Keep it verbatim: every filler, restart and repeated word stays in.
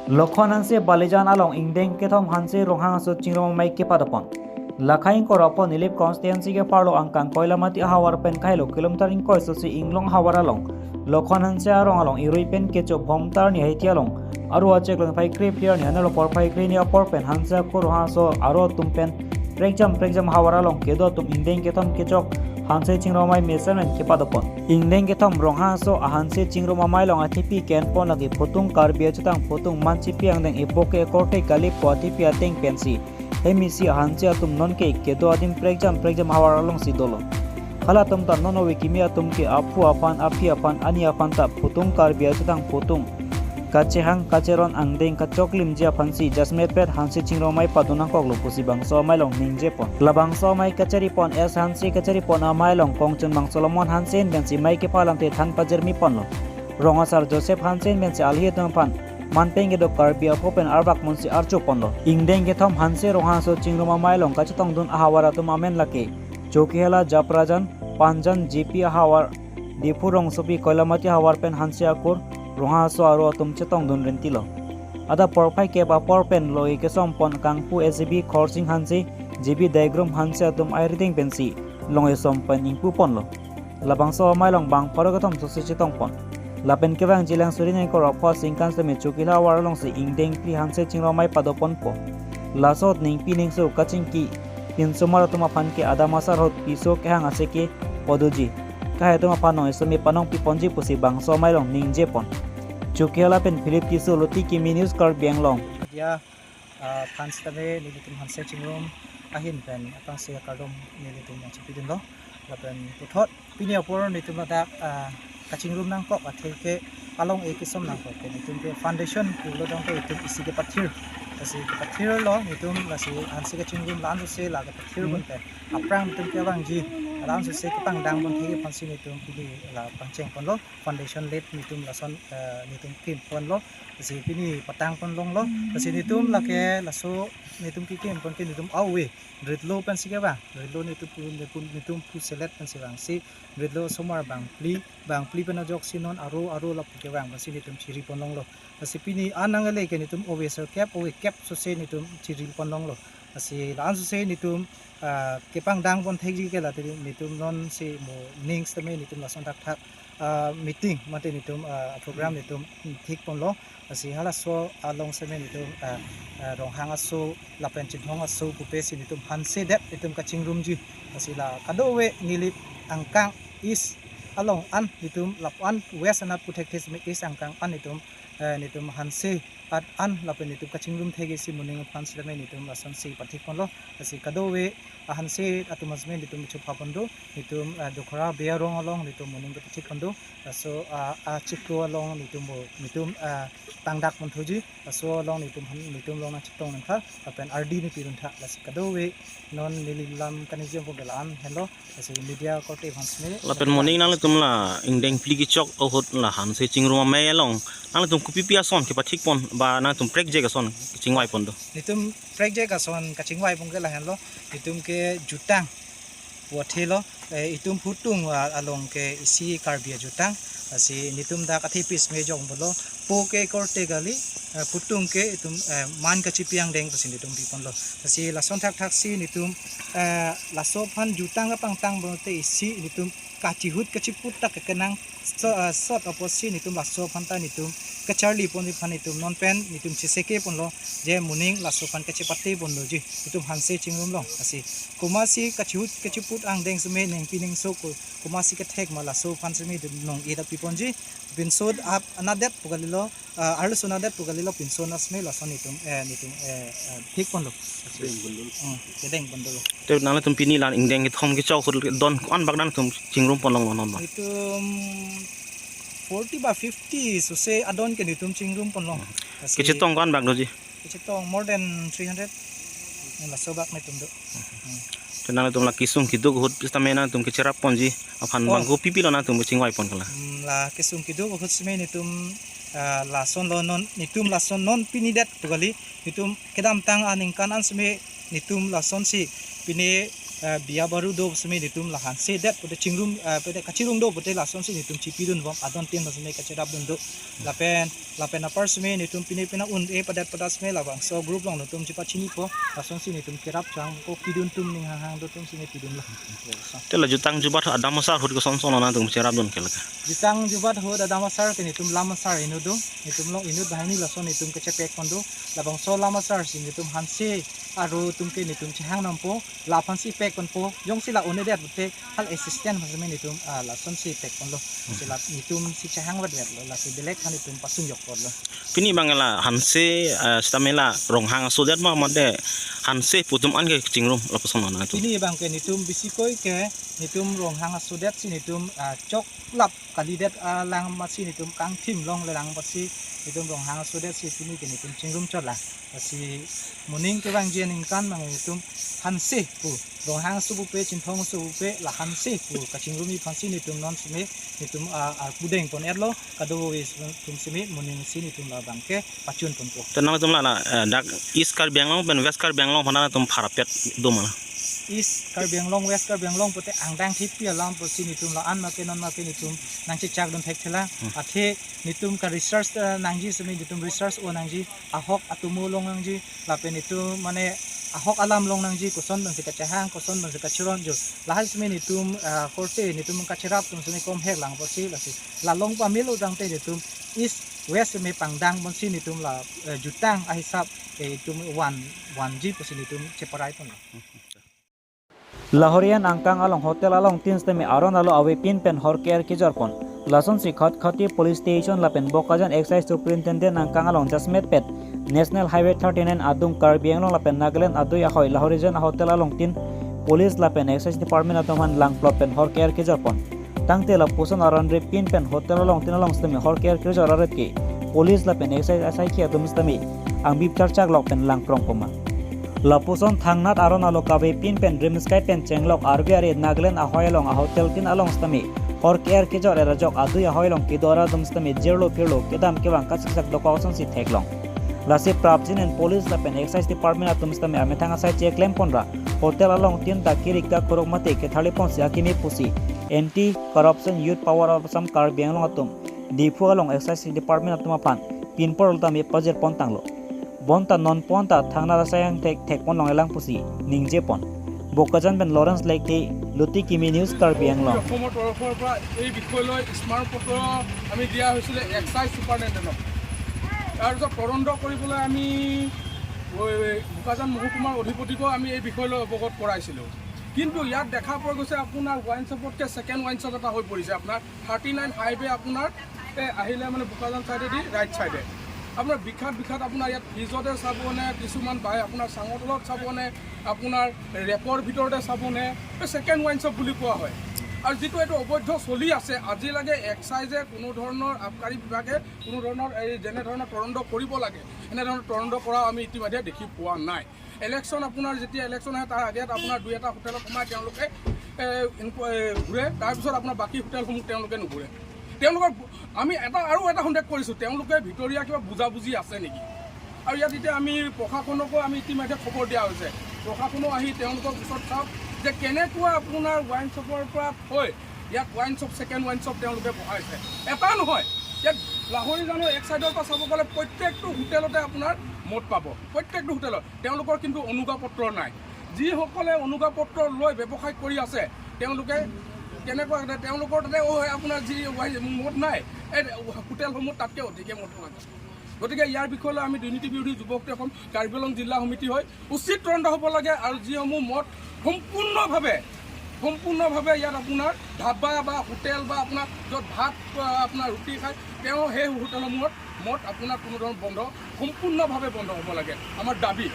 Lokhon Hanse Balijan along ingdeng kethom Hanse Ronghang aso chingrum amei kepadopon. Lakha ingkoi ra pho Nilip constituency ke-arlo angkang Koilamati ahavar pen kahelo kilometer ingkoi aso si Inglong ahavar along Lokhon Hanse arong along irui pen kecho Bhomtar ni Haiti along aru achek long phai kre phli arni anelo porphai kre ni apor pen Hanse akur Ronghang aso aro atum pen prekjam prekjam ahavar along kedo atum ingdeng kethom kechok Hanse chingrum amei mesen pen kepadopon. Ingdeng kethom Ronghang aso a-Hanse chingrum amei along athepi ke-enpon lake phutung Karbi achetong phutung manchipi angdeng epo ke ekorte kali pu athepi ateng pensi hem isi a-Hanse atum nonke kedo adim prekjam prekjam ahavar alongsi dolo. Halatum ta non ove kimi atum ke aphu aphan aphi aphan ani aphan ta phutung Karbi achetong phutung kachehang kacheron angdeng kachoklimji aphansi jasemet pet Hanse chingrum amei padun nangkoklo pusi bangso amei along ningjepon. Labangso amei kacharipon S Hanse kacharipon amei along kongchunbang Solomon Hanse pensi amei kepalamthe than pajirmiponlo. Rong asar Joseph Hanse pensi alhi atum aphan manpeng kedo Karbi apho pen arbak monsi archoponlo. Ingdeng kethom Hanse Ronghang aso chingrum amei along kachetongdun ahavar atum amen lake Chokihola, Japrajan, Panjan, J P ahavar, Diphu rongsopi Koilamati ahavar pen Hanse akur Ronghang aso aro atum chetongdun rentilo. Adap porphai kep apor pen lo-e kesompon kangpu S G B Khorsing Hanse, J B Daigrum Hanse atum airideng pensi long-e som pen ingpuponlo. Labangso amei along bang pharo kethom aso si chetongpon. Lapen kevangji lang suri ingkoi ra pho Singkan seme Chokihola ahavar alongsi ingdeng phli Hanse chingrum amei padoponpo. Laso ahut ningpi ningso kachingki pinsomar atum aphan ke adam asar ahut piso kehang aseke padoji. Kahai atum aphan nong-e seme panongpiponji pusi bangso amei along ningjepon. Chokihola pen Philip Tisso, Luti Kimi, News Karbi Anglong. Media, ah, aphan sitame nelitum Hanse chingrum ahin pen aphrangsi kardom nelitum nangchipidunlo. Lapen puthot pini apor nelitum ladak, ah, kachingrum nangkok athe ke along-e kesom nangkok ke nelitum ke foundation pulo tangte nelitum isi kepathir. Lasi kepathirlo nelitum lasi Hanse kachingrum la-an sose la kepathir Hmm. pon pen aphrang nelitum kevangji la-an sose kepangdang pon thekji aphansi nelitum pini la pangchengponlo. Foundation late nelitum lason, eh, nelitum kimponlo. Lasi pini patangpon longlo. Lasi nelitum lake laso nelitum kekimponke nelitum ave ritlo pensi kevang. Ritlo nelitum pu, nelitum, nelitum puselet pensi vangsi ritlo osomar bang phli, bang phli pen ajoksi non aro aro lapu kevang pensi nelitum chiripon longlo. Lasi pini an nangle ke nelitum ove sirkep, ove kep sose nelitum chiripon longlo. Lasi la-an sose nelitum, ah, kepangdang pon thekji ke la nelitum nonsi mo ning sitame nelitum lason thakthak, ah, meeting mate nelitum, ah, program nelitum thikponlo. Lasi halaso along sitame nelitum, ah, ah, Ronghang aso lapen Chinthong aso pupe si nelitum Hanse det nelitum kachingrumji. Lasi la kadokave Nilip angkang East along an nelitum lapu-an West anat puthekthe sitame East angkang an nelitum, eh, nelitum Hanse at an lapen nelitum kachingrum thekji si moning aphan sitame nelitum lasonsi pathikponlo. Lasi kadokave a-Hanse atum asme nelitum chupha pon do, nelitum, eh, Dokhora Bey arong along nelitum moning pathikpon do. Laso, ah, achiklo along nelitum bo, nelitum, ah, tangdak pon thuji. Laso along nelitum han, nelitum along nangchetong nangkha, lapen ardi nangpidun tha. Lasi kadokave non neli lam kaningje pon ke la-an henlo. Lasi media korte aphan sitame. Lapen moning nanglitum la ingdeng phli kechok ahut la Hanse chingrum amei along nanglitum kopipi ason kepathikpon ba nanglitum prekjak ason kachingvaipon do? Nelitum prekjak ason kachingvaipon ke lahenlo. Nelitum ke jutang puthelo, eh, itum phutung, ah, along ke isi Karbi ajutang. Lasi nelitum dak athepi sitame jong pulo, po ke korte kali, eh, phutung ke itum, eh, man kachipi angdeng pusi nelitum piponlo. Lasi lason thakthak si nelitum, eh, laso aphan jutang kapangtang pulote isi nelitum kachihut kachiput ta kekenang so, ah, sot apotsi nelitum laso aphan ta nelitum kacharli ponji aphan nelitum non pen nelitum cheseke ponlo, je moning laso aphan kachepate pon doji, nelitum Hanse chingrum along. Lasi komatsi kachihut kachiput angdeng sitame ningpi ningso ko, komatsi kethek ma laso aphan sitame nelitum nong-e ta piponji, pinso ap anadet pu kalilo, ah, arloso anadet pu kalilo pinso asme lason nelitum, eh, nelitum, eh, eh, thikponlo. Kedeng pon dolo. Hmm, kedeng pon dolo. Te nanglitum pini la ingdeng kethom kechok ahut don ko-an bak nanglitum chingrumpon longlo non ba? Nelitum forty ba fifty sose adon ke nelitum chingrumpon long. Lasi kechetong ko-an bak doji? Kechetong more than three hundred. Laso bak nelitum do. Hmm. Te nanglitum la kesung keduk ahut sitame nanglitum kecherapponji aphan Oh. bang kopipilo nanglitum chingvaipon kala? Hmm, la kesung keduk ahut sitame nelitum, ah, lasonlo non, nelitum lason non pini det pu kali, nelitum kedamtang aningkan an sitame nelitum lasonsi pine, ah, biya baru do sitame nelitum la Hanse det pute chingrum, ah, pute kachirung do pute lasonsi nelitum chipidunbom adon tin sitame kachirapdun do. Lapen Lapen apar seme netum pine pina un-e padat padat seme labangso group along netum chepachinipo, lasonsi netum kerap chang ko kidun atum ning hanghang do atum seme pidunlo. Te la jutang jubat adam asar ahut koson son nangtum cherapdun ke lake? Jutang jubat ahut adam asar ke netum lam asar inut do, netum along inut banghini lason netum kechepek pon do, labangso lam asar si netum hanse aro atum ke netum chehang nampo, la aphansi pek ponpo, jongsi la un-edet te hal assistant aphan seme netum, ah, lasonsi pek ponlo. Si la netum si chehang vet vet lo, lasi belek aphan netum pasung yok ponlo. Pini abang la hanse, eh, sitame la Ronghang asodet ma mate hanse pu atum an ke chingrum lapuson nangtum? Pini abang ke netum bisikoi ke netum Ronghang asodet si netum, ah, choklap kalidet, ah, lang masi netum kangthim longle lang masi netum Ronghang asodet si pini ke netum chingrum chot la. Lasi moning kevangji aningkan abang netum hanse pu, Ronghang aso pupe, Chinthong aso pupe, la hanse pu kachingrumji aphansi netum non seme netum, ah, arpu deng pon-etlo, kadokave atum seme moning si netum labang ke pachun ponpo. Te nangtum la, la, eh, dak East Karbi Anglong pen West Karbi Anglong aphan nangtum pharapet do ma la? East Karbi Anglong, West Karbi Anglong pute angdeng thip pi alam pusi netum la-an ma ke non ma ke netum nangchechakdun thekthela. Hmm. Athe netum ka research, eh, nangji seme netum research o nangji, ahok atomo long nangji, lapen netum mane ahok alam long nangji, koson abangsi kachehang, koson abangsi kachiron jo. Lahai seme netum, eh, korte netum kacherap atum seme komhek lang pusi lasi la long pamelo tangte netum East West seme pangdang ponsi netum la, eh, jutang ahisap, eh, netum van vanji pusi netum cheparai ponlo. Lahorijan angkang along hotel alongtin sitame aron alo avepin pen hor ke-er kejor pon. Lasonsi Khatkhati Police Station lapen Bokajan Excise Superintendent angkang along jasemet pet National Highway thirty-nine adung Karbi Anglong lapen Nagaland adui ahoi Lahorijan ahotel alongtin Police lapen Excise Department atum aphan langplot pen hor ke-er kejor pon. Tangte lapuson aron repin pen hotel alongtin along sitame hor ke-er kejor aret ke Police lapen Excise asaikhi atum sitame angbi pacharchak lok pen langprong poma. Lapuson thangnat aron alo kavepin pen rimskai pen chenglok arve are Nagaland ahoi along ahotel tin along sitame hor ke-er kejor er ajok adui ahoi along kedo-ra atum sitame jirlo phirlo kedam kevang kasiksak dokok asonsi theklong. Lasi prapjin en Police lapen Excise Department atum sitame amethang asai cheklem ponra hotel alongtin ta kirik ta kuruk mate ketharli ponsi akimi pusi Anti Corruption Youth Power of Assam Karbi Anglong atum Diphu along Excise Department atum aphan pinpor tame pajir pon tanglo. Bonta non pon ta thangnat asai angthek thek pon longle lang pusi ningje pon. Bokajan pen Lawrence Lekthe, Luti Kimi News, Karbi Anglong। অসমৰ তৰফৰ পৰা এই বিষয় লৈ স্মাৰক পত্ৰ আমি দিয়া হৈছিলে এক্সাইজ ছুপাৰিণ্টেণ্ডেণ্টক। তাৰপিছত তদন্ত কৰিবলৈ আমি বোকাজান মহকুমাৰ অধিপতিকো আমি এই বিষয় লৈ অৱগত কৰাইছিলোঁ। কিন্তু ইয়াত দেখা পোৱা গৈছে আপোনাৰ ৱাইন শ্বপতকৈ ছেকেণ্ড ৱাইন শ্বপ এটা হৈ পৰিছে আপোনাৰ থাৰ্টি নাইন হাইৱে আপোনাৰ এই আহিলে মানে বোকাজান চাইডেদি ৰাইট চাইডে আপোনাৰ বিঘাত বিঘাত আপোনাৰ ইয়াত ফ্ৰিজতে চাবনে, কিছুমান বাই আপোনাৰ চাঙৰ তলত চাবনে, আপোনাৰ ৰেকৰ ভিতৰতে চাবনে, এই ছেকেণ্ড ৱাইন শ্বপ বুলি কোৱা হয়। আৰু যিটো এইটো অবৈধ চলি আছে, আজিলৈকে এক্সাইজে কোনো ধৰণৰ আবকাৰী বিভাগে কোনো ধৰণৰ এই যেনে ধৰণৰ তদন্ত কৰিব লাগে, এনেধৰণৰ তদন্ত কৰাও আমি ইতিমধ্যে দেখি পোৱা নাই। ইলেকশ্যন আপোনাৰ যেতিয়া ইলেকশ্যন আহে, তাৰ আগত আপোনাৰ দুই এটা হোটেলত সোমাই তেওঁলোকে, এ, ইনকু-, এ, ঘূৰে, তাৰপিছত আপোনাৰ বাকী হোটেলসমূহ তেওঁলোকে নুঘূৰে। তেওঁলোকৰ আমি এটা আৰু এটা সন্দেহ কৰিছোঁ, তেওঁলোকে ভিতৰীয়া কিবা বুজাবুজি আছে নেকি? আৰু ইয়াত এতিয়া আমি প্ৰশাসনকো আমি ইতিমধ্যে খবৰ দিয়া হৈছে, প্ৰশাসনো আহি তেওঁলোকক ওচৰত চাওক যে কেনেকুৱা আপোনাৰ ৱাইন শ্বপৰ পৰা থৈ ইয়াত wine shop, second wine shop তেওঁলোকে বহাইছে। এটা নহয়, ইয়াত লাহৰিজানৰ এক চাইডৰ পৰা চাব গ'লে প্ৰত্যেকটো হোটেলতে আপোনাৰ মদ পাব, প্ৰত্যেকটো হোটেলত। তেওঁলোকৰ কিন্তু অনুজ্ঞাপত্ৰ নাই। যিসকলে অনুজ্ঞাপত্ৰ লৈ ব্যৱসায় কৰি আছে, তেওঁলোকে কেনেকুৱা, তেওঁলোকৰ তাতে, "অ, আপোনাৰ যি ৱাইন, মদ নাই, এই হোটেলসমূহ তাতকৈ অধিকে মদ পোৱা যায়।" গতিকে ইয়াৰ বিষয়লৈ আমি দুৰ্নীতি বিৰোধী যুৱ শক্তি অসম কাৰ্বি আংলং জিলা সমিতি হৈ উচিত তদন্ত হ'ব লাগে। আৰু যিসমূহ মদ সম্পূৰ্ণভাৱে, সম্পূৰ্ণভাৱে ইয়াত আপোনাৰ ধাবা বা হোটেল বা আপোনাৰ য'ত ভাত, আ, আপোনাৰ ৰুটি খায়, তেওঁ সেই হোটেলসমূহত মদ আপোনাৰ কোনো ধৰণৰ বন্ধ, সম্পূৰ্ণভাৱে বন্ধ হ'ব লাগে আমাৰ দাবী।